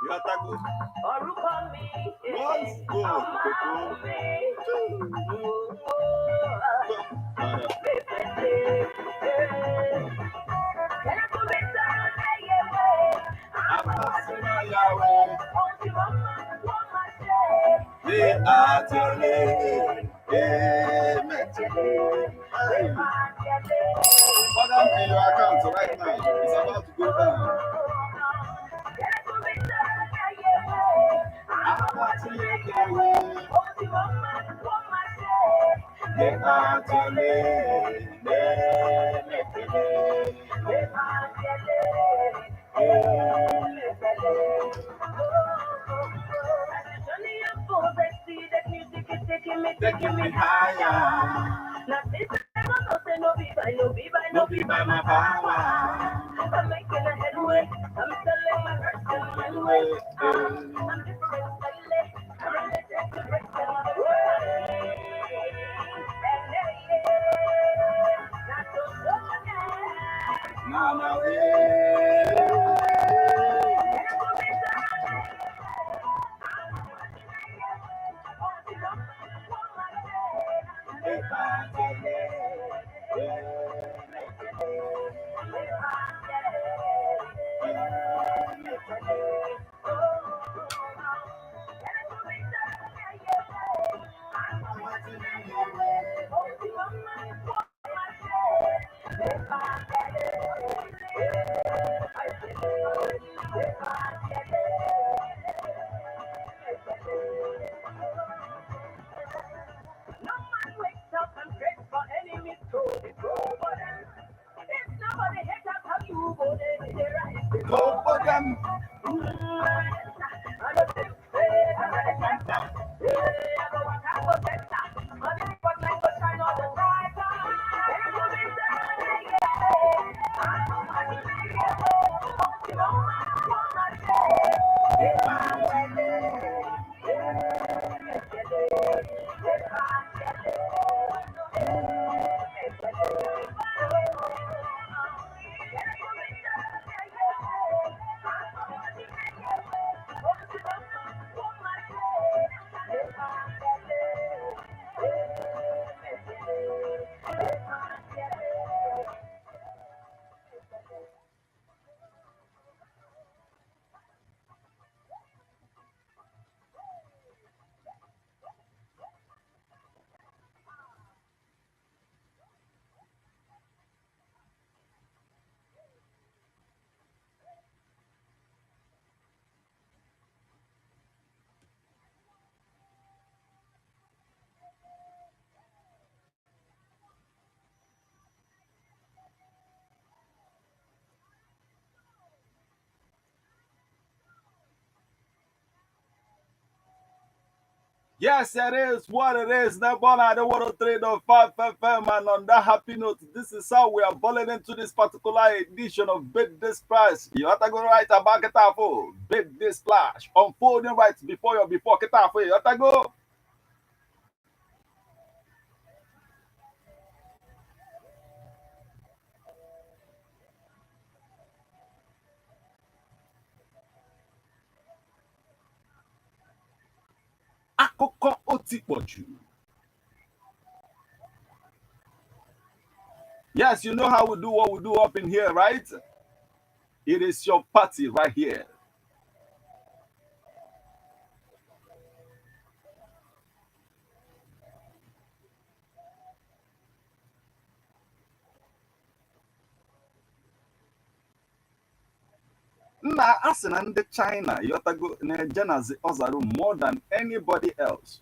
Ịghọtago? Orúkọ mi, Once go, ọmọ koko, mi, two, mo go, para. Amasina Yahweh, the atole, amen. Hey, father in your account right now. It's about to go down. Amatineke, the atole, Taking taking me me higher. higher. Now this I don't know, say no be by, no be by, No no be be by by my my power. power. I'm making a headway. I'm selling my verse in my way. I'm different slightly. I'm related to break them away. Not so so No, no, eh. No man wakes up and prays for enemies to be for them. If nobody hates us, how you go there? They rise, they Go go for for them. them. Yes, it is what it is. Nebona, the 103.5 FM. And on that happy note, this is how we are balling into this particular edition of Big This Price. You have to go right about Ketafo. Big This Splash. Unfolding right before your before Ketafo. You have to go. Akụkọ otikpọju. Yes, you know how we do what we do up in here, right? It is your party right here. Nna a sị na ndị China yọtago na-eje nazi ọzara more than anybody else.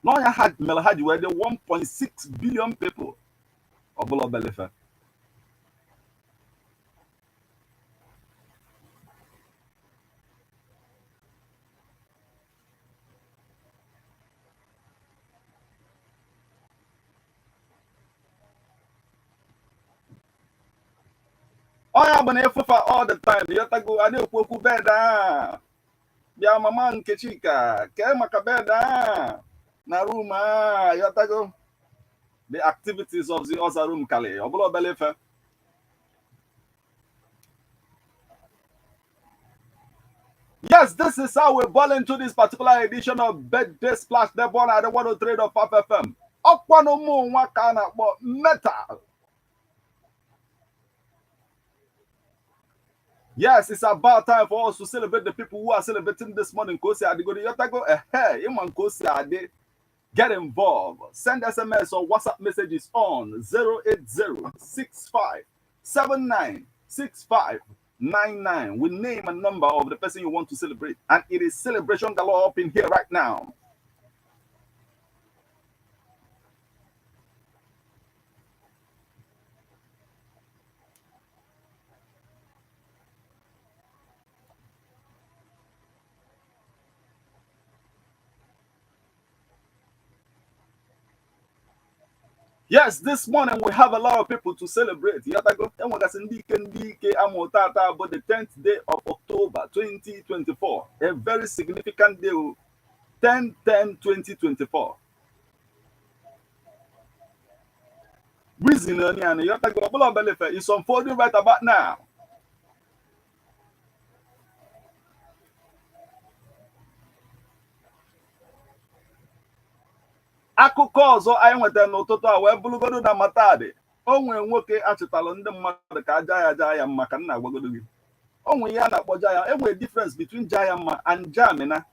N'ọnya ha mere ha ji wee dị 1.6 billion people ọbụla obelefe. Ọnya bụ na ịfụfa all the time yọtago a na-ekwu okwu bed a bịa mama Nkechika kee maka bed a na room a yọtago the activities of the other room kali ọbụla obele ife. Yes, this is how we ball into this particular edition of Birthday Splash, the one at the 103.5 FM. Ọkwanụ ụmụ nwa ka a na-akpọ metal. Yes, it's about time for us to celebrate the people who are celebrating this morning. Kosi Adigodi Yotago, ehe, ịma nke o si adị. Get involved. Send SMS or WhatsApp messages on 08065 796599 with name and number of the person you want to celebrate. And it is celebration galore up in here right now. Yes, this morning we have a lot of people to celebrate. Yatago, enwegasị ndị ike ndị ike amụ tata bụ the 10th day of October 2024. A very significant day, 10 10 2024. Reason onye a na Yatago ọbụla obelefe is unfolding right about now. Akụkọ ọzọ anyị nwetara n'ụtụtụ a wee bụrụgodo na Matadi, o nwee nwoke achịtalụ ndị mmadụ ka aja ya aja ya mma ka nna agwagodo gị. O nwee ihe a na-akpọ jaya, e nwere difference between jaya mma and jamina.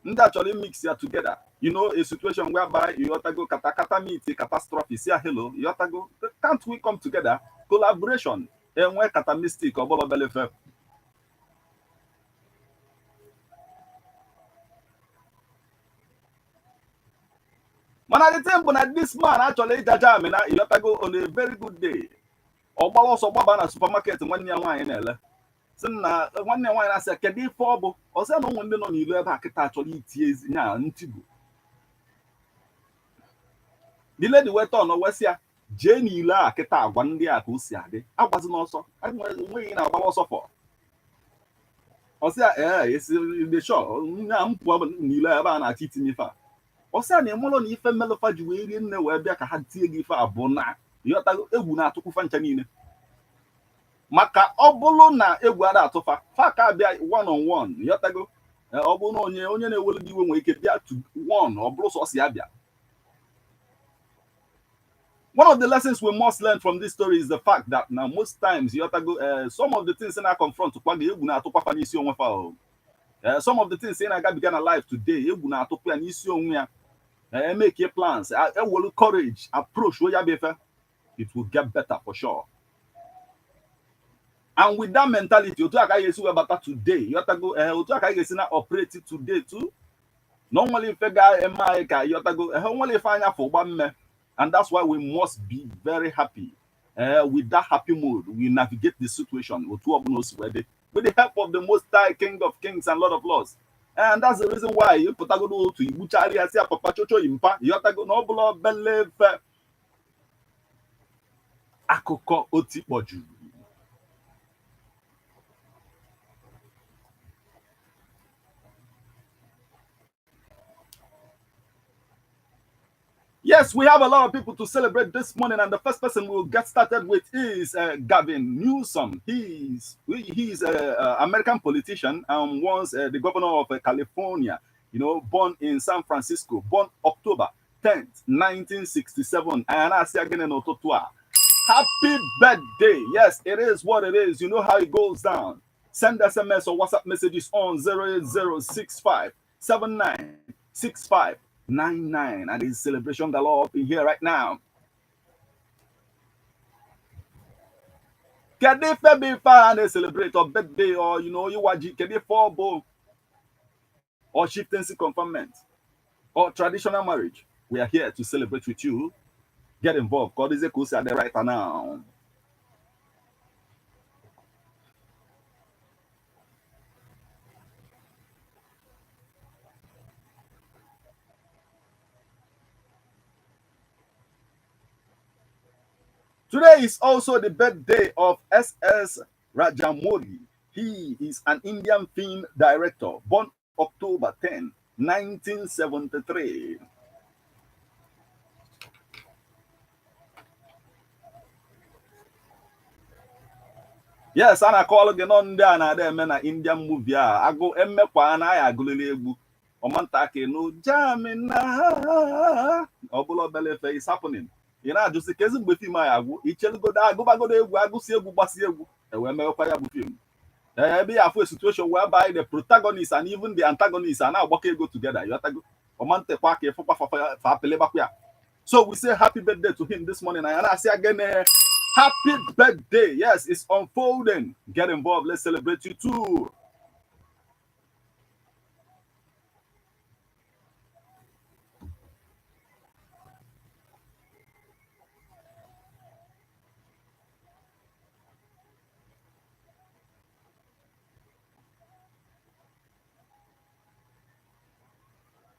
Ndị a chọrọ mix ya together. You know, a situation whereby yotago katakata meet catastrophe, si hello, yotago, can't we come together? Collaboration, enwe katamistic ọbụla belefe. Mana the thing bụ na this man achọrọ ịjaja amina, ịghọtago, on a very good day. Ọ gbara ọsọ gbaba na supermarket nwanne ya nwaanyị na-ele. Sị na nwanne ya nwaanyị na-asị ya kedu ife ọ bụ? Ọ sị na ụmụ ndị nọ n'ilo ebe a kịta chọrọ itinye ezi nya ntigbu. The lady wee tọn wee sị ya jee n'ilo a kịta agwa ndị a ka o si adị. Agbazi n'ọsọ, enweghị na-agbara ọsọ fọ. Ọ sị ya ee esi the shop nya m pụọ n'ilo ebe a na-achọ itinye ife a. Ọ sị na ịmụrụ na ife mmelụfa ji wee rie nne wee bịa ka ha tie gị ife abụọ na ịghọtago egwu na-atụkwufa ncha niile. Maka ọ bụrụ na egwu ada atụfa fa ka bịa one on one, ịghọtago, ọ bụrụ na onye onye na-ewelu gị iwe nwere ike bịa to one, ọ bụrụ sọsọ ya bịa. One of the lessons we must learn from this story is the fact that now most times ịghọtago, some of the things na confront kwa gị egwu na-atụkwafa n'isi onwe fa o. Some of the things ị na-agabiga na life today egwu na-atụkwa ya n'isi onwe ya. Make your plans, ewelu courage approach ya bụ ife, it will get better for sure. And with that mentality, otu aka ga-esi wee bata today, ịghọtago, otu aka ga-esi na operate today too. Na onwere ife ga-eme anyị ka ịghọtago, onwere ife anya fụ gba mme. And that's why we must be very happy. With that happy mood, we navigate the situation otu ọbụla o si wee dị, with the help of the Most High, King of Kings and Lord of Lords. And that's the reason why you pụtagodo otu igbuchara ya si ya papa chocho yimpa, ịghọtago, na ọ bụla obele ife akụkọ otikpọjuru. Yes, we have a lot of people to celebrate this morning, and the first person we'll get started with is Gavin Newsom. He's an American politician and once the governor of California, you know, born in San Francisco, born October 10th, 1967. And I say again in Ototua, happy birthday. Yes, it is what it is. You know how it goes down. Send SMS or WhatsApp messages on 08065 7965 99, and it's celebration galore up in here right now. Kedu ife bụ ife a na-celebrate or birthday or you know ịwa ji, kedu ife ọ bụ or chieftaincy conferment or traditional marriage? We are here to celebrate with you. Get involved. God is a cool right now. Today is also the birthday of S.S. Rajamouli. He is an Indian film director, born October 10, 1973. Yes, a na-akọwalụ gị nọ ndị a na-ada eme na Indian movie a agụ emekwa na aya agụlili egwu ọmanta no jamina ọ bụla obele efe is happening. Ị na-ajụsị ka ezi mgbe fim a agwụ ichelugodo agụbagodo egwu agụsi egwu gbasi egwu ewee mewekwa ya bụ fim ebe ya afụ a situation whereby the protagonist and even the antagonist are na-agbakọ ego together. Yọtago ọmantekwa ka ịfụkwa fapelebakwa ya. So we say happy birthday to him this morning. And I say again, happy birthday. Yes, it's unfolding. Get involved. Let's celebrate you too.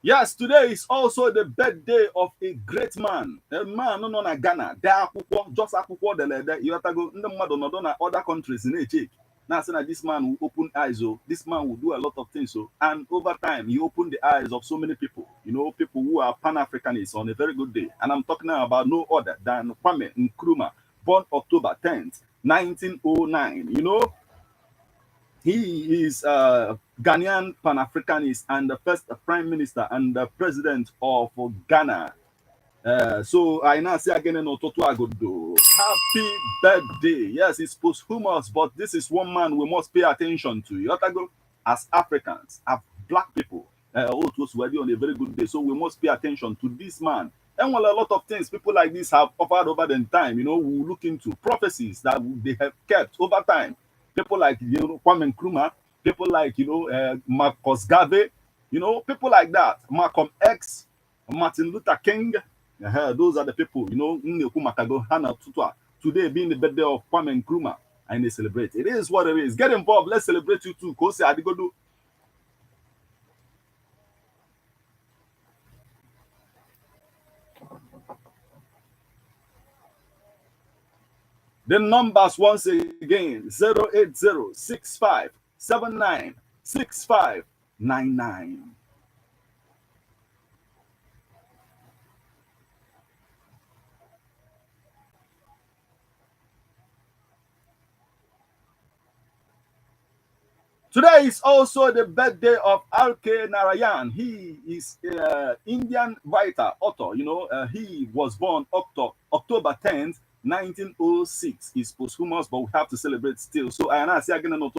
Yes, today is also the birthday of a great man. A man nọ na Ghana, dee akwụkwọ, just akwụkwọ delede, ịghọtago ndị mmadụ nọdụ na other countries na-eche na-asị na this man will open eyes, oh, this man will do a lot of things, oh, and over time he opened the eyes of so many people, you know, people who are Pan-Africanists on a very good day. And I'm talking now about no other than Kwame Nkrumah, born October 10th, 1909. You know, he is a Ghanaian Pan-Africanist and the first prime minister and the president of Ghana. So I now say again in Ototo Agodo, happy birthday. Yes, it's posthumous, but this is one man we must pay attention to. Yotago, as Africans, as black people, all those were on a very good day. So we must pay attention to this man. And well, a lot of things people like this have offered over the time, you know, we look into prophecies that they have kept over time. People like, you know, Kwame Nkrumah, people like, you know, Marcus Garvey, you know, people like that, Malcolm X, Martin Luther King. Those are the people, you know, Nnekwu Makago, Hannah Tutua. Today being the birthday of Kwame Nkrumah, and they celebrate. It is what it is. Get involved. Let's celebrate you too. Kose Adigodo. The numbers once again, 08065796599. Today is also the birthday of R.K. Narayan. He is an Indian writer, author. You know, he was born October 10th, 1906. It's posthumous, but we have to celebrate still. So I say again, happy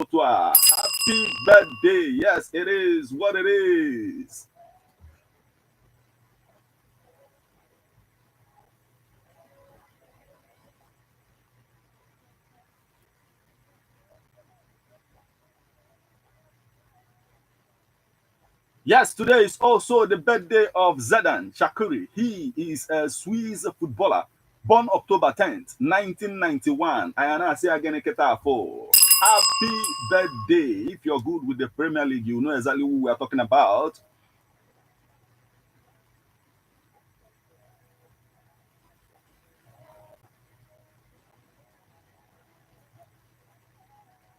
birthday. Yes, it is what it is. Yes, today is also the birthday of Xherdan Shaqiri. He is a Swiss footballer, born October 10th, 1991. I am say again, happy birthday. If you're good with the Premier League, you know exactly who we are talking about.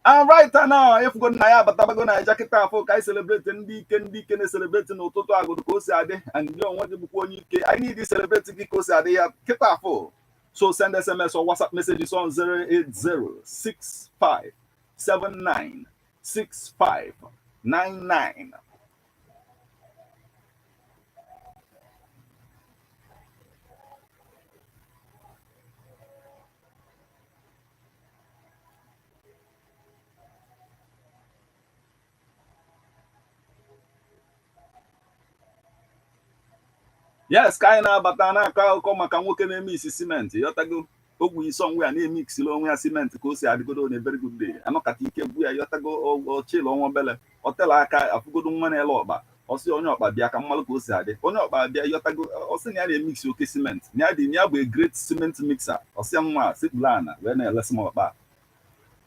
And right now, if go na ya batabago na jakịta afọ ka anyị celebrate ndị ike ndị ike na-celebrate n'ụtụtụ agụrụ ka o si adị, and ndị onwe gị bụkwa onye ike. I need to celebrate gị ka o si adị ya kịta afọ. So send SMS or WhatsApp messages on 08065796599. Yes, ka anyị na-abata na-akọ akụkọ maka nwoke na-eme isi simenti, yọtago ogwu isi onwe ya na-emixili onwe ya simenti ka o si adịgodo na very good day. Anọkata ike gbu ya, yọtago ọchịla ọnwa obele otela aka afụgodo nwa na-ele ọkpa, ọsị onye ọkpa bịa ka mmalụ ka o si adị. Onye ọkpa bịa, yọtago, ọsị na ya na-emixi oke simenti, na ya dị na ya bụ a great cement mixer. Ọsị nwa sekpuru ana wee na-elesi m ọkpa.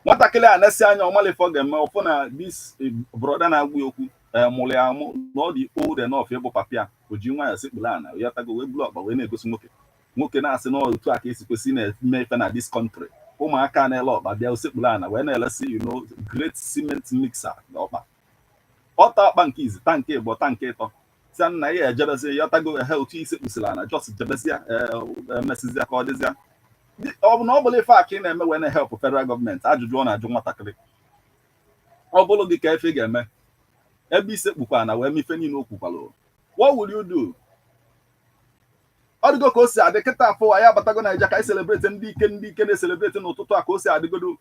Nwatakịrị a na-esi anya ọmalịfọ ga-eme ọfụ na this brother na-agwa okwu mụrụ ya amụ na ọ dị old enough ịbụ papịa. O ji nwa ya sekpuru ana, yọtago, wee bulu ọkpa wee na-egosi nwoke. Nwoke na-asị na otu a ka esi kwesị na-eme ife na this country. Ụmụaka na-ele ọkpa bịa osekpuru ana wee na-elesi, you know, great cement mixer na ọkpa. Ọta ọkpa nke izi ta nke ịbụ ta nke ịtọ si nna ya ejebezi, yọtago, ehe otu ise kpusịrị ana just jebezia, emesizia ka ọ dịzịa. Ọ bụ na ọ bụla ife a ka ị na-eme wee na-help federal gọọmenti, ajụjụ ọ na-ajụ nwatakịrị, ọ bụrụ gị ka efe ga-eme ebe ise kpukwa na wee mife niile o kwukwalụ, what will you do? Ọ dịgo ka o si adị kịta afọ anyị abatago Naija ka anyị celebrate ndị ike, ndị ike na-celebrate n'ụtụtụ a ka o si adịgodo.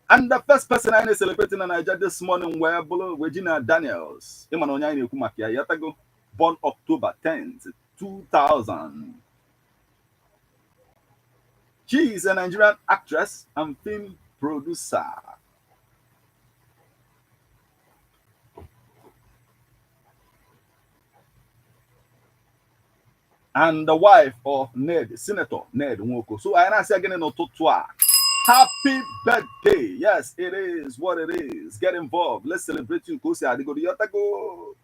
And the first person anyị na-celebrate na Naija this morning wee bụrụ Regina Daniels. Ịma na onye anyị na-ekwu maka ya, yatago, born October 10th, 2000. She is a Nigerian actress and film producer. And the wife of Ned, Senator Ned Nwoko. So I na-asị gịnị n'ụtụtụ a? Happy birthday. Yes, it is what it is. Get involved. Let's celebrate you. Ka o si adịgodo, yọtago.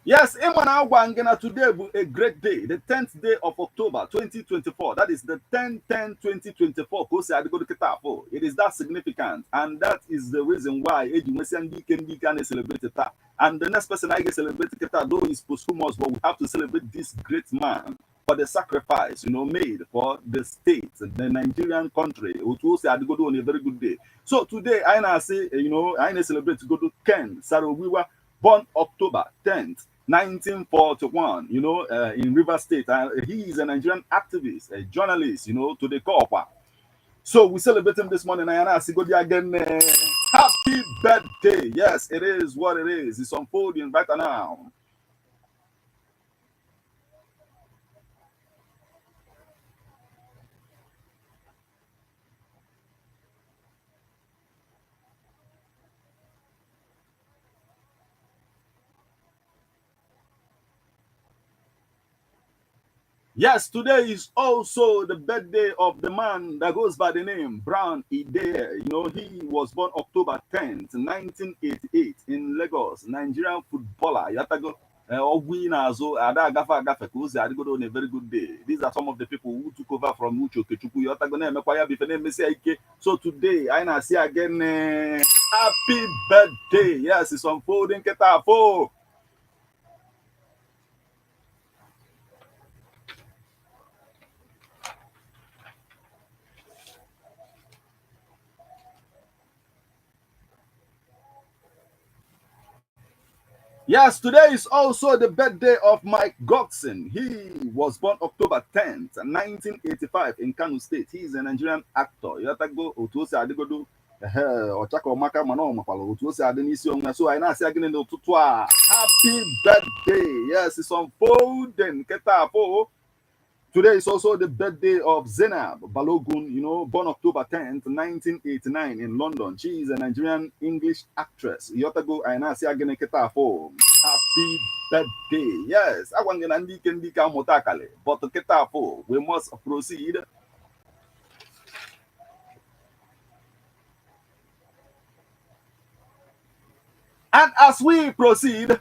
Yes, ịma na agwa gị na today bụ a great day, the 10th day of October 2024. That is the 10-10-2024 ka o si adịgodo kịta afọ. It is that significant, and that is the reason why eji nwesịa ndị ike, ndị ike a na-celebrate taa. And the next person I ga-celebrate kịta, though is posthumous, but we have to celebrate this great man for the sacrifice made for the state, the Nigerian country. Otu o si adịgodo on a very good day. So today, anyị na-asị, anyị na-celebrate godo Ken Saro-Wiwa, born October 10th, 1941, in River State. He is a Nigerian activist, a journalist, to the core. So we celebrate him this morning. Ayana Sigodi again. Happy birthday. Yes, it is what it is. It's unfolding right now. Yes, today is also the birthday of the man that goes by the name Brown Ideye. He was born October 10th, 1988 in Lagos, Nigerian footballer. Yatago. Ọgwụ ị na-azụ ada agafe agafe ka ụzọ adịgodo on a very good day. These are some of the people who took over from Uche Okechukwu. Yọtago na-emekwa ya bụ ife na-emesi ya ike. So today, anyị na-asị again, happy birthday. Yes, it's unfolding kịta afọ. Yes, today is also the birthday of Mike Godson. He was born October 10th, 1985 in Kano State. He is a Nigerian actor. Yọtago otu o si adịgodo ehe ọchaka ọmaka mana ọ makwara otu o si adị n'isi onwe. So anyị na-asị gịnị n'ụtụtụ a? Happy birthday. Yes, it's unfolding. Kịta afọ. Today is also the birthday of Zainab Balogun, born October 10th, 1989 in London. She is a Nigerian English actress. Yotago anyị na-asị gịnị kịta afọ? Happy birthday. Yes, agwa gị na ndị ike, ndị ike amụta akali, but kịta afọ we must proceed. And as we proceed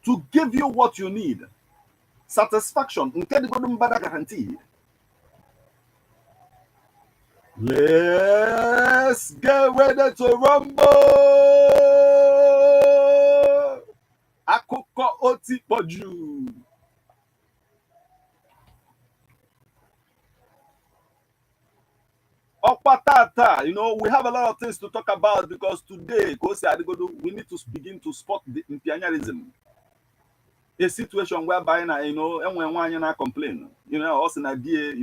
to give you what you need, satisfaction nke dịgodo mbada guaranteed. Let's get ready to rumble. Akụkọ otikpọju. Ọkwa tata, we have a lot of things to talk about because today, ka o si adịgodo, we need to begin to spot the impianyarism. A situation whereby na, enwe nwaanyị na complain, ọ sị na die,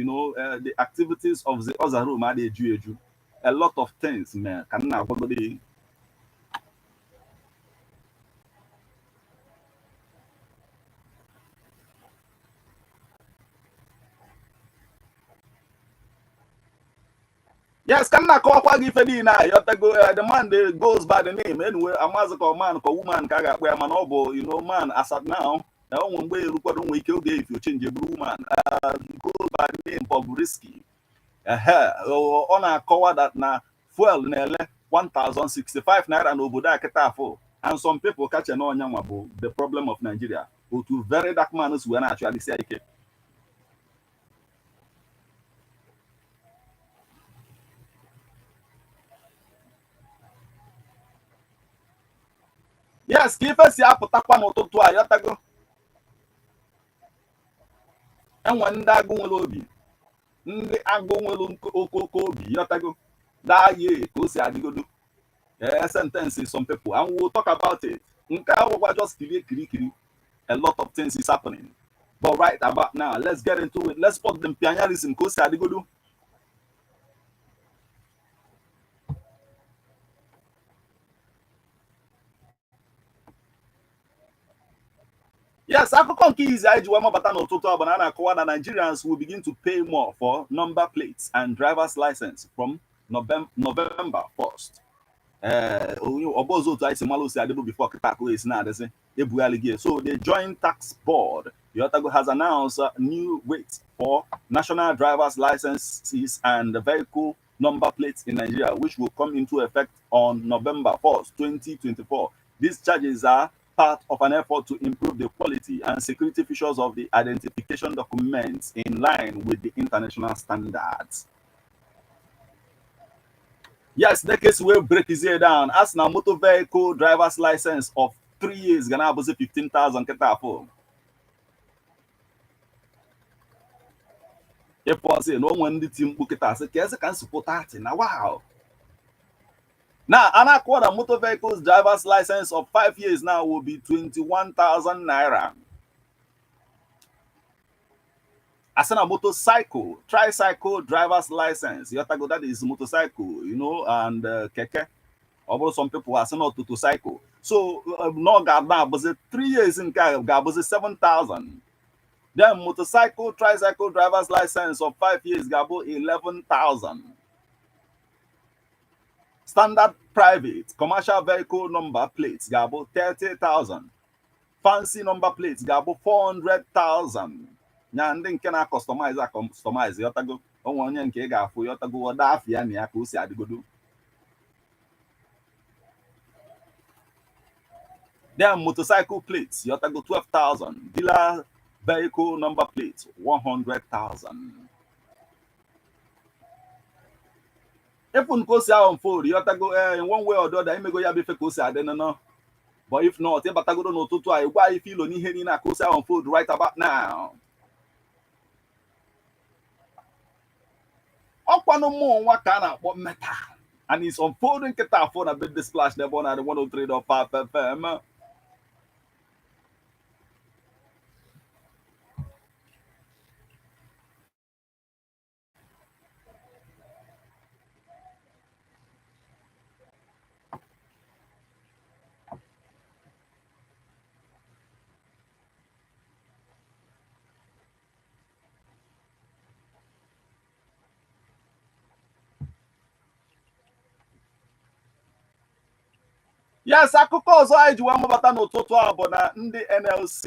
the activities of the other room adị eju eju. A lot of things mere ka m na-agwagodo. Yes, ka m na-akọwakwa gị ife niile a, yọtago. The man that goes by the name, anyway, amazị ka man ka woman ka a ga-akpọ ya, mana ọ bụ man as at now, na o nwe mgbe erukwado nwe ike oge if you change bụrụ woman, goes by the name Bobrisky. Ehe, ọ na-akọwa that na fuel na-ele 1065 naira n'obodo a kịta afọ, and some people kacha na ọnya nwa bụ the problem of Nigeria, otu very dark man si wee na-achụgharịsị ike. Yes, ka ife si apụtakwa n'ụtụtụ a, yọtago. Enwe ndị agụ nwere obi, ndị agụ nwere okoko obi, yọtago that year ka o si adịgodo. Sentence some people, and we'll talk about it. Nke a bụkwa just kirie kiri kiri. A lot of things is happening. But right about now, let's get into it. Let's put them pioneerism ka o si adịgodo. Yes, akụkọ nke izi anyị ji wee mabata n'ụtụtụ a bụ na a na-akọwa na Nigerians will begin to pay more for number plates and driver's license from November 1st. Ee, ọ bụ ọzọ otu anyị si malụ si adịbụ before kịta akụ esi na-adịsị ebugharị gị. So the Joint Tax Board, Yotago, has announced a new rate for national driver's licenses and vehicle number plates in Nigeria, which will come into effect on November 1st, 2024. These charges are part of an effort to improve the quality and security features of the identification documents in line with the international standards. Yes, the case will break his ear down. As na motor vehicle driver's license of 3 years gonna abụzi 15,000 kịta afọ. Ịpụ na onwe ndị ti mkpu kịta sị ka eze ka nsipụ 30 na wow. Now, an accord motor vehicles driver's license of 5 years now will be 21,000 naira. As a motorcycle, tricycle driver's license, you have to go, that is motorcycle, and keke. Or some people are saying not to cycle. So, no, now, but 3 years in car, was 7,000. Then motorcycle, tricycle driver's license of 5 years, gabo 11,000. Standard private commercial vehicle number plates ga-abụ 30,000. Fancy number plates ga-abụ 400,000. Nya ndị nke na-customize a-customize, yọtago, onwe onye nke ị ga-afụ, yọtago, ọda afịa na ya ka o si adịgodo. Then motorcycle plates, yọtago, 12,000. Dealer vehicle number plates, 100,000. Ịfụ nke o si ahụ unfold, yọtago, in one way or the other, imego ya bụ ife ka o si adị nọ. But if not, ịbatagodo n'ụtụtụ a, ịgwa ife ilo n'ihe niile a ka o si ahụ unfold right about now. Ọkwanụ mmụọ nwa ka a na-akpọ metal and it's unfolding kịta afọ na Birthday Splash n'ebe ọ na-adị 103.5 FM. Yes, akụkọ ọzọ anyị ji wee mabata n'ụtụtụ a bụ na ndị NLC,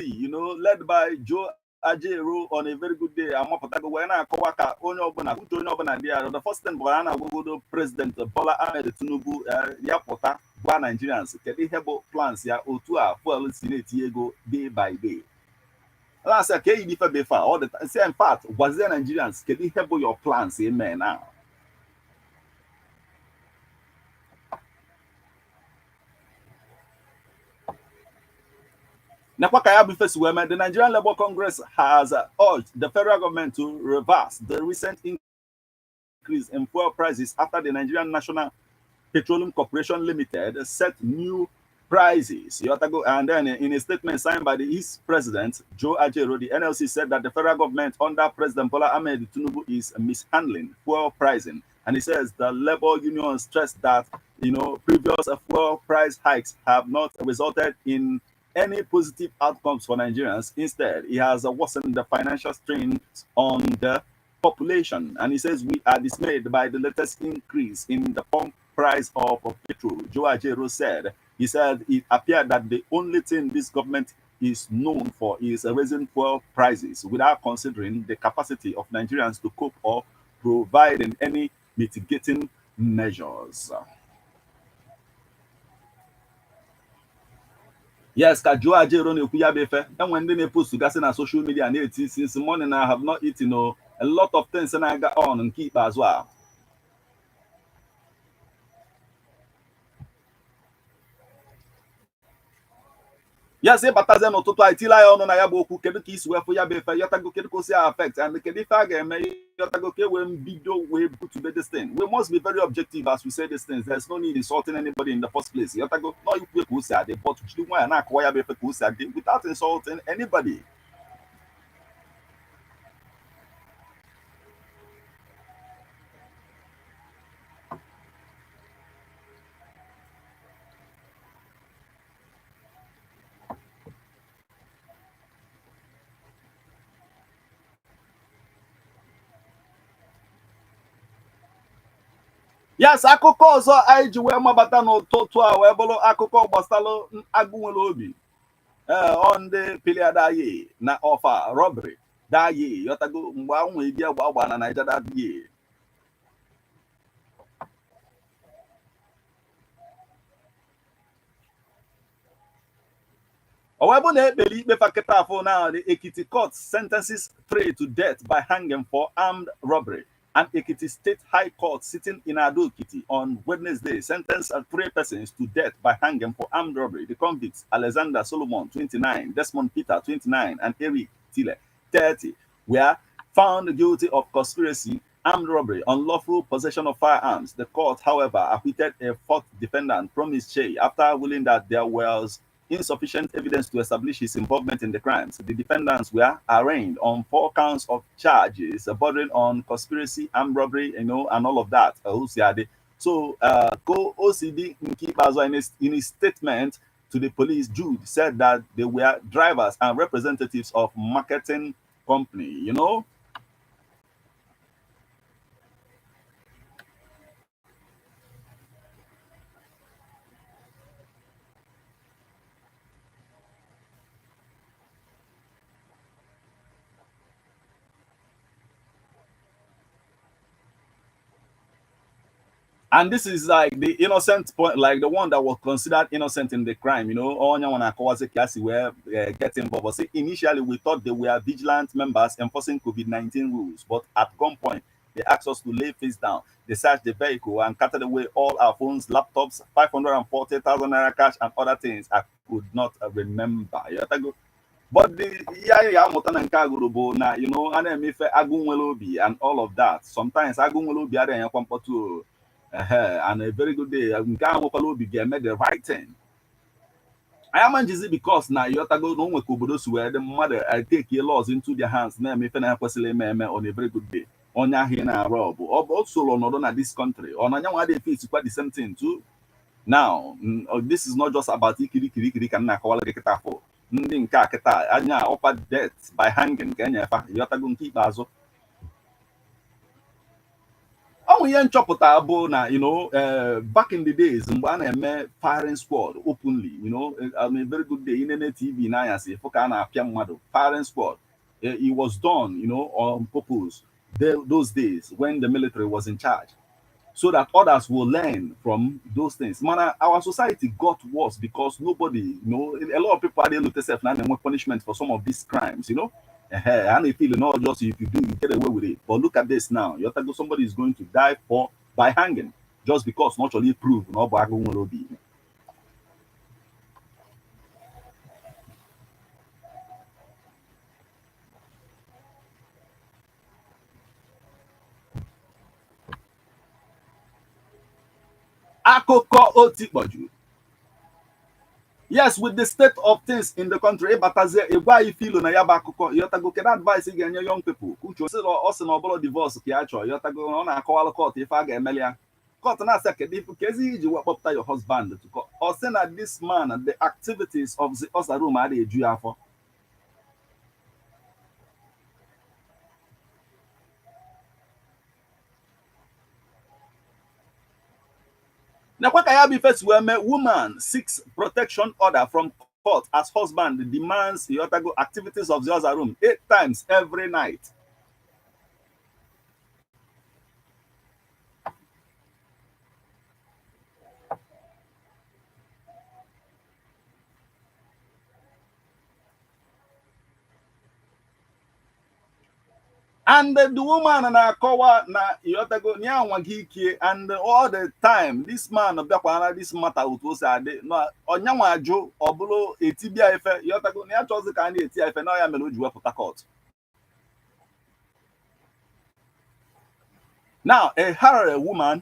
led by Joe Ajaero on a very good day, amapụtago wee na-akọwa ka onye ọbụla uche onye ọbụla dị ya. The first thing bụ a na-agwagodo President Bola Ahmed Tinubu ya pụta gwa Nigerians kedu ihe bụ plans ya otu a fuel si na-etinye ego day by day. Na-asị ka eyi ife befa all the time. Say in fact, gwazie Nigerians kedu ihe bụ your plans eme now. Nekwa ka ya bụ ife si wee mee. The Nigerian Labour Congress has urged the federal government to reverse the recent increase in fuel prices after the Nigerian National Petroleum Corporation Limited set new prices. And then in a statement signed by the East President, Joe Ajaero, the NLC said that the federal government under President Bola Ahmed Tinubu is mishandling fuel pricing. And he says the labor union stressed that previous fuel price hikes have not resulted in any positive outcomes for Nigerians. Instead, it has worsened the financial strain on the population. And he says we are dismayed by the latest increase in the pump price of petrol. Joe Ajaero said. He said it appeared that the only thing this government is known for is raising fuel prices without considering the capacity of Nigerians to cope or providing any mitigating measures. Yes, ka Joe Ajaero na-ekwu ya bụ ife, enwe ndị na-epostu gasị na social media na-eti since morning I have not eaten o. A lot of things na-aga on nke ikpeazụ a. Yes, ịbatazie n'ụtụtụ anyị tile anyị ọnụ na ya bụ okwu. Kedu ka isi wee fụ ya bụ ife? Yọtago, kedu ka o si affect and kedu ife a ga-eme? Yọtago, ka e wee mbido wee butube this thing. We must be very objective as we say these things. There's no need insulting anybody in the first place. Yọtago, nọ ikwu ka o si adị, but jiri nwayọ na-akọwa ya bụ ife ka o si adị without insulting anybody. Yes, akụkọ ọzọ anyị ji wee mabata n'ụtụtụ a wee bụrụ akụkọ gbasalụ agụ nwere obi. Ee, ọ ndị pilia daye na ọfa robbery daye. Yọtago, mgbe anwụ ebi agba agba na Naija daye. O wee bụ na ekpere ikpe fakịta afọ na the Ekiti court sentences three to death by hanging for armed robbery. And Ekiti State High Court sitting in Ado Ekiti on Wednesday sentenced three persons to death by hanging for armed robbery. The convicts, Alexander Solomon, 29, Desmond Peter, 29, and Eric Tille, 30, were found guilty of conspiracy, armed robbery, unlawful possession of firearms. The court, however, acquitted a fourth defendant, Promise Che, after ruling that there was insufficient evidence to establish his involvement in the crimes. The defendants were arraigned on four counts of charges bordering on conspiracy, armed robbery, and all of that. So, Go OCD Nkibazo, in his statement to the police, Jude said that they were drivers and representatives of marketing company. And this is like the innocent point, like the one that was considered innocent in the crime. Onye nwa na-akọwazi ka si wee get involved. But see, initially we thought they were vigilant members enforcing COVID-19 rules, but at gunpoint, they asked us to lay face down. They searched the vehicle and carted away all our phones, laptops, 540,000 naira cash, and other things I could not remember. But the ya amụta na nke agụrụ bụ na a na-eme ife agụ nwere obi and all of that. Sometimes agụ nwere obi adịghị enyekwa mkpọtụ o. And a very good day nke ahụ nwekwara obi ga-eme the right thing. Anyị ama njizi because na ịghọtago na o nwe ka obodo si wee dị, mmadụ take laws into their hands na-eme ife na-ekwesịrị eme eme. On a very good day, onye ahụ ị na-arụ ọ bụ ọ soro nọdụ na this country, ọ na anyanwụ adịghị efe the same thing too. Now, this is not just about ikiri ikiri ikiri ka m na-akọwara gị kịta. Afọ ndị nke a kịta anya ọkwa death by hanging ka enyefa. Ịghọtago, nke ikpeazụ ọ nwụ ihe nchọpụta bụ na back in the days mgbe a na-eme firing squad openly, on a very good day, inene TV n'anyasị fụ ka a na-apịa mmadụ firing squad. It was done on purpose those days when the military was in charge so that others will learn from those things. Mana our society got worse because nobody, a lot of people are able to self now and punishment for some of these crimes. And they feel not just if you do, you get away with it. But look at this now. You have to go, somebody is going to die for by hanging just because not only prove no. Be akụkọ otikpọju. Yes, with the state of things in the country, ịbatazie ịgwa ife ilo na ya bụ akụkọ. Ịghọtago, kedu advice ị ga-enye young people? Uche ọ sị na ọbụla divorce ka ya chọọ. Ịghọtago, ọ na-akọwalụ court ife a ga-emeli ya. Court na-asị kedu ife ka ezi iji wee kpọpụta your husband to court. Ọ sị na this man, the activities of the other room adịghị eju ya afọ. Nekwa ka ya bụ ife si wee mee. Woman seeks protection order from court as husband demands, ịghọtago, activities of the other room eight times every night. And the woman na-akọwa na, ịghọtago, na ya nwa gị ike, and all the time this man bịakwana this matter otu o si adị na ọnyanwa ajụ ọ bụrụ etibịa ife, ịghọtago, na ya chọzi ka a na-eti ya ife na ya mere o ji wepụta court. Now, a Harare woman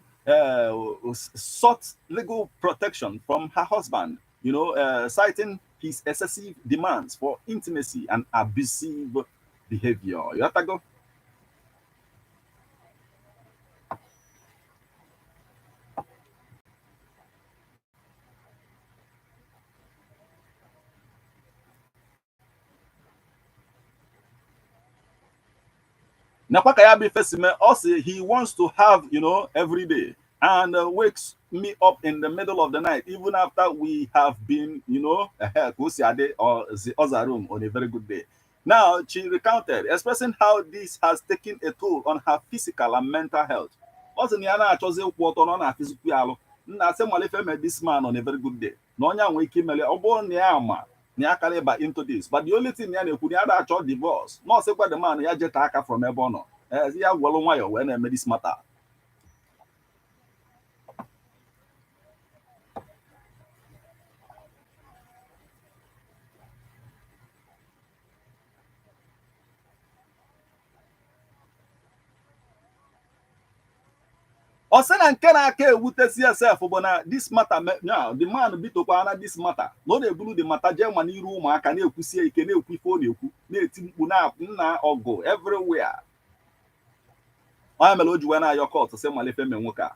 sought legal protection from her husband, citing his excessive demands for intimacy and abusive behavior. Ịghọtago? Nakwa ka ya bụ ife si mee, ọ sị he wants to have every day and wakes me up in the middle of the night even after we have been ka o si adị or the other room on a very good day. Now, she recounted, expressing how this has taken a toll on her physical and mental health. Ọ sị na ya na-achọzi ịkwụ ọtọ na ọ na-afịzikwu ya alụ. Nna asị malife me this man on a very good day. Na onye a nwee ike imele ọ bụrụ na ya ama na ya kara ịba into this. But the only thing ya na-ekwu na ya na-achọ divorce. Na ọ sịkwa the man ya jeta aka from ebe ọ nọ. Ya gwọrọ nwayọọ wee na-eme this matter. Ọ sị na nke na-aka ewutesi sef bụ na this matter, now the man bitokwa na this matter na ọ na-eburu the matter jee ma n'iru ụmụaka na-ekwusie ike, na-ekwu ife ọ na-ekwu, na-eti mkpu na nna ọgụ everywhere. Onye mere o ji wee na-ayọ court sị malife me nwoke a.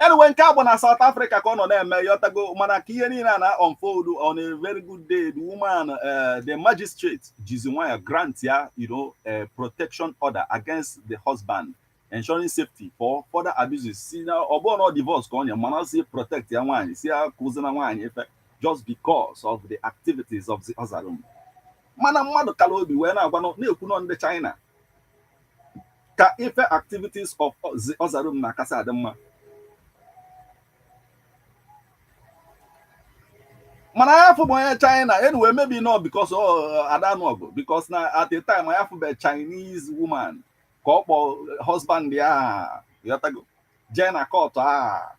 Anyway, nke a bụ na South Africa ka ọ nọ na-eme, yọtago, mana ka ihe niile a na unfold on a very good day, the woman, the magistrate jizi nwayọ grant ya a protection order against the husband, ensuring safety for further abuses. Si na ọ bụrụ na ọ divorce ka ọ nye, mana si protect ya nwaanyị, si ya kụzi na nwaanyị ife just because of the activities of the other room. Mana mmadụ kara obi wee na-agwa na-ekwu nọ ndị China ka ife activities of the other room na-akasị adị mma. Mana ya fụ bụ onye China. Anyway, maybe not because ada anụ ọgụ, because na at the time ya fụbe Chinese woman ka ọ kpọ husband ya, yọtago, jee na court a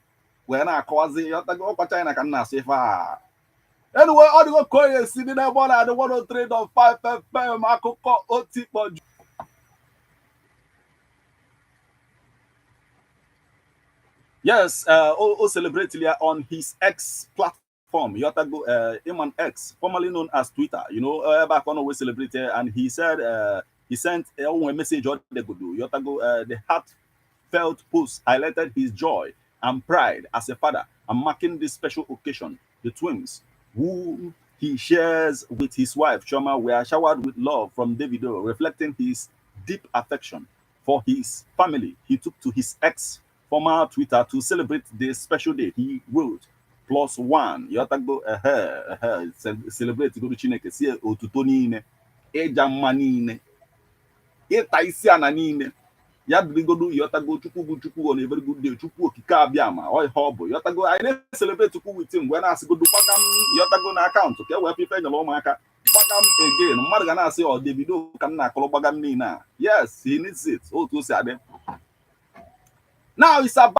wee na-akọwazi, yọtago, ọkwa China ka m na-asụ ife a. Anyway, ọ dịgo ka onye si dị n'ebe ọ na-adị 103.5 FM, akụkọ otikpọ. Yes, o celebrate ya on his X platform, Yotago, Iman X, formerly known as Twitter. Back on we celebrate, and he said he sent a message on the Yotago, the heartfelt post highlighted his joy and pride as a father and marking this special occasion. The twins, who he shares with his wife Choma, were showered with love from Davido, reflecting his deep affection for his family. He took to his ex former Twitter to celebrate this special day. He wrote, "Plus one." Yotago, ehe, ehe, celebrate godu Chineke si otuto niile, ịja mma niile, ịta isi ana niile. Ya dịrịgodu, yotago, Chukwu bụ Chukwu on a very good day. Chukwu okike abịa ma ọ ihe ọ bụ, yotago, anyị na-celebrate Chukwu with him wee na-asịgodu gbagam, yotago, na akaụntụ ka e wee ife nyere ụmụaka gbagam again. Mmadụ ga na-asị ọ Davido ka m na-akọrọ gbagam niile a. Yes, he needs it. Otu o si adị now is about